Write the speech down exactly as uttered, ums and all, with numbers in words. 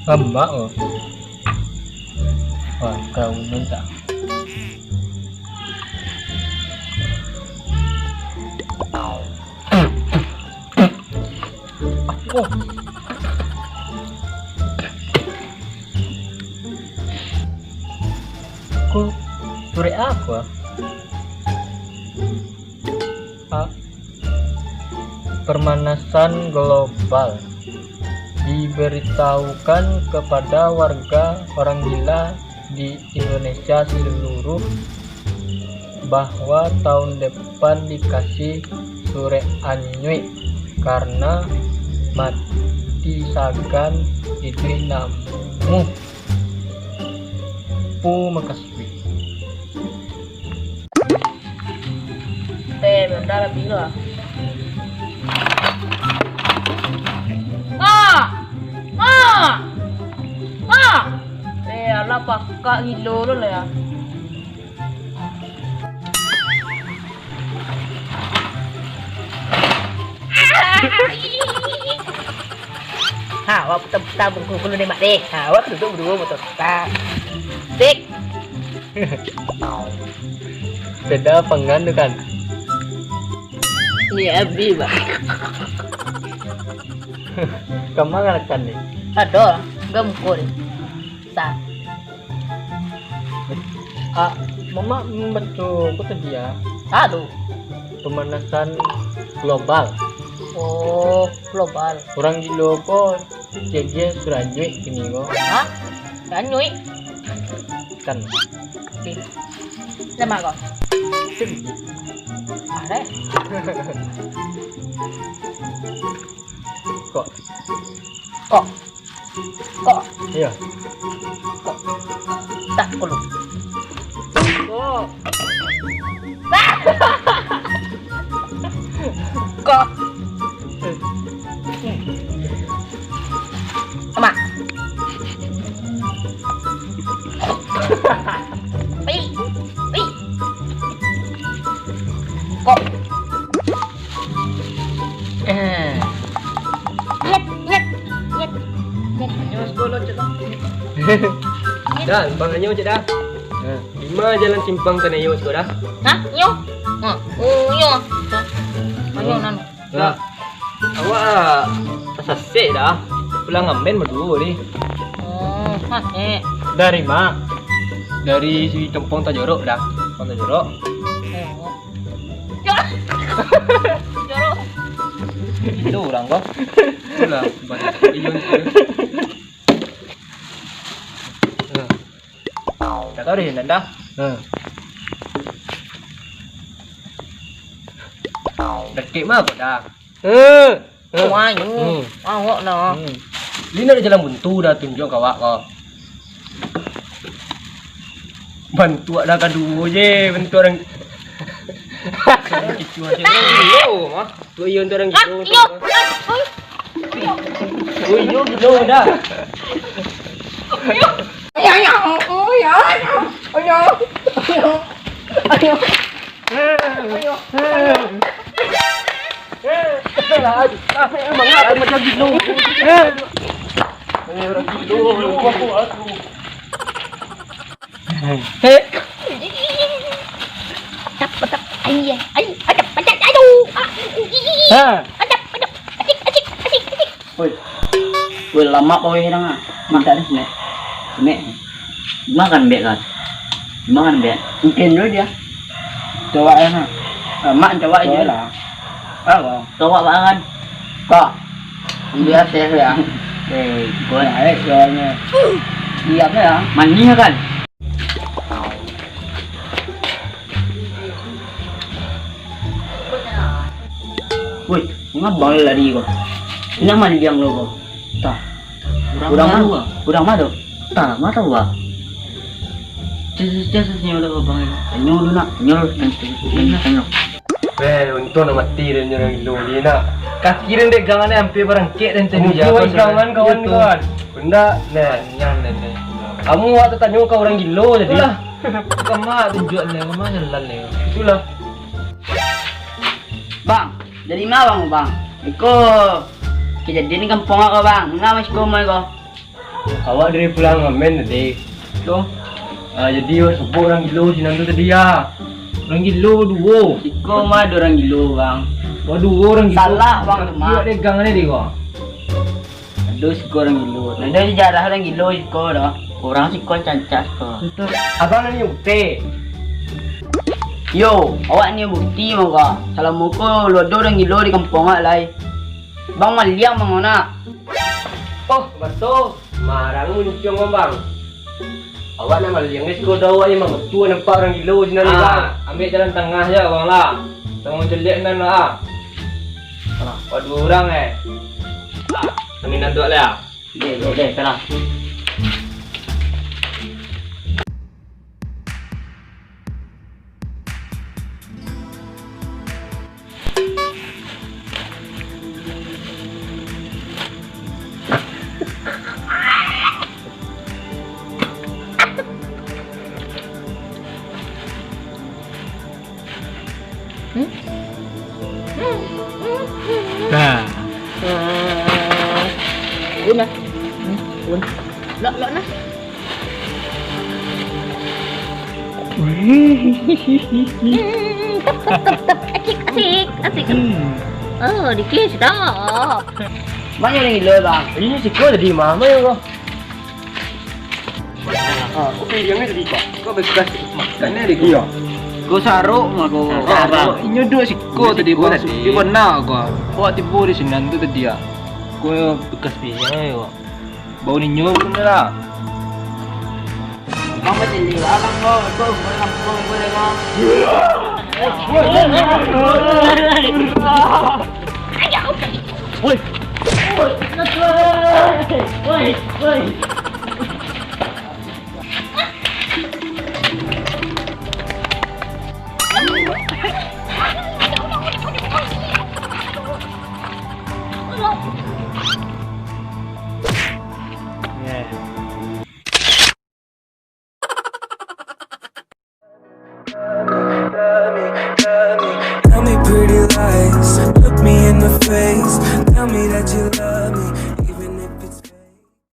Mamak ko. Wah, kau minta. Oh. Ko surek apo? Ah, pemanasan global diberitahukan kepada warga orang gila di Indonesia seluruh bahwa tahun depan dikasih surek anyuik karena mati sagan iduik namuh. Pu makasuik. Teh, bentar lah, bilo ah. Mak! Mak! Mak! Eh, alah, pakak gilo lo lah ya. Ha, awak putar-putar bungkuh dulu ni, Mak, deh. Ha, awak duduk berdua motor. Tak. Tik. Sepeda pangan tu kan? Ni habis, Mak. Kama ngalakan ni? Ado, gamukul. Sa. Ah, Mamak mambaco apo tadi, ah? Ado. Pemanasan global. Oh, global. Urang gilo ko, ciek-ciek suranyuik kini ko. Hah? Suranyuik? Kan. Oke. Nama ko? Sedikit. Ada. Kok? Kok? Kok? Iya. Kok? Tak, kulu. Kok? Kok? Sama. Pi, pi. Kok? Eh. Nyet, nyet, nyet, nyet. Nyo siko lo, cek lah. Dah, bang nyo cek dah. Eh. Di ma jalan simpang Tanayo siko dah? Hah? Nyo? Hah? Oh, nyo. Hah? Nyo, nano? Lah, awak tasasek dah. Pulang ngamen baduo ni. Oh, sasek. Dari ma? Dari si Tompong Tajorok dah. Tompong Tajorok. Eh, oh. Jorok. Jorok. Itu urang ko. Itulah, banyak. Iyo, itu. Nah. Tak tahu deh, nanda. Nah. Dakek mah kau dah. Eh. Wah, yu. Hmm. Awak nah. Hmm. Ini nak jalan buntu dah tunjuk ka awak ko. Bantuak dah kaduo je, bantuak urang. Kicuah je. Urang gilo mah. Kok iyo bantuak urang gilo. Ah, iyo. Ah, oi. Oi, iyo gilo dah. Ayo, ayo, ayo, ayo, ayo, ayo. Ayo. Ayo. Lah, lah, lah, lah, macam gilo. Ayo, urang gilo. Hei. Atap, atap. Ai, ai, ai, atap, atap, aduh. Ah, ih, ih, ih. Ha. Atap, atap. Asik, asik, asik, asik. Woi. Woi, lamak kau weh, dang, ah. Minta deh, Mek. Mek. Makan, Mek, kan? Makan, Mek. Mungkin dulu dia. Cowok ya, ha. Ah, mak cowok aja lah. Apa? Cowok makan. Kok? Biasa ya. Eh, gue naik soalnya. Diam ya. Manis kan? Woi, ngapa bang lari kau? Ini mana diam lo kau? Tah. Urang ma? Urang ma tu? Tah, ma tahu, Bang? Ces, ces, ces, nyo dah, Bang. Tanyo dulu nak. Tanyo, tanyo, tanyo, tanyo. Eh, untuang nak mati dah nyo urang gilo ni nak. Kaki den dek gangan ni hampir barangkek den tadi. Untuang ikangan kawan, kawan. Benda, nah. Panjang den ni. Kamu awak tatanyo ka urang gilo jadi. Itulah. Bukan mak tunjuk ni, kamu jalan ni. Itulah. Bang, dari ma bang, bang? Iko kejadian di kampuang awak, bang. Manga masih komo iko? Awak dari pulang ngamen tadi. Lo? Ah, jadi awak sebut urang gilo sinan tu tadi, ah. Urang gilo duo. Siko mah ado urang gilo, Bang. Wah, duo urang gilo. Salah, Bang, tu mah. Iyo, dagang ni, Bang. Ado siko urang gilo. Ado sejarah urang gilo siko doh. Urang siko cancak siko. Abang nan nyumpek. Yo, awak ni bukti mah ko. Salamo ko lo ado urang gilo di kampuang awak lai. Bang maliang, Bang, nak. Oh, batua. Marang muncuang, Bang. Awak nak maliang, guys, ko ado awak yang mamatuah nampak urang gilo sinan ni, Bang. Ah, ambiak jalan tangah ja, Bang, lah. Tangah caliak nan lah. Alah, waduh urang, eh. Ah, kami nantuak lah. Deh, deh, deh, salah. Nah. Nah. Pun lah. Hmm, pun. Lok, lok nah. Hmm, tep, tep, tep, tep. Asik, asik, asik. Hmm. Oh, dikis dah. Banyak urang gilo, Bang. Ini siko tadi mah, banyak kau. Ah, oke, yang ni tadi, Pak. Kau bekas makan ni, Dik? Iyo. Kau sarok mah kau. Ah, sarok. Inyo duo siko tadi, Bang. Siko tadi. Suci bana kau. Awak tibo di sinan tu tadi, ah. Kau bekas piyang, yo. Bau ninyo pun lah. Bang, macam ni lah, Bang, kau, kau, kau, kau, kau, kau. Woi. Woi. Woi. Woi.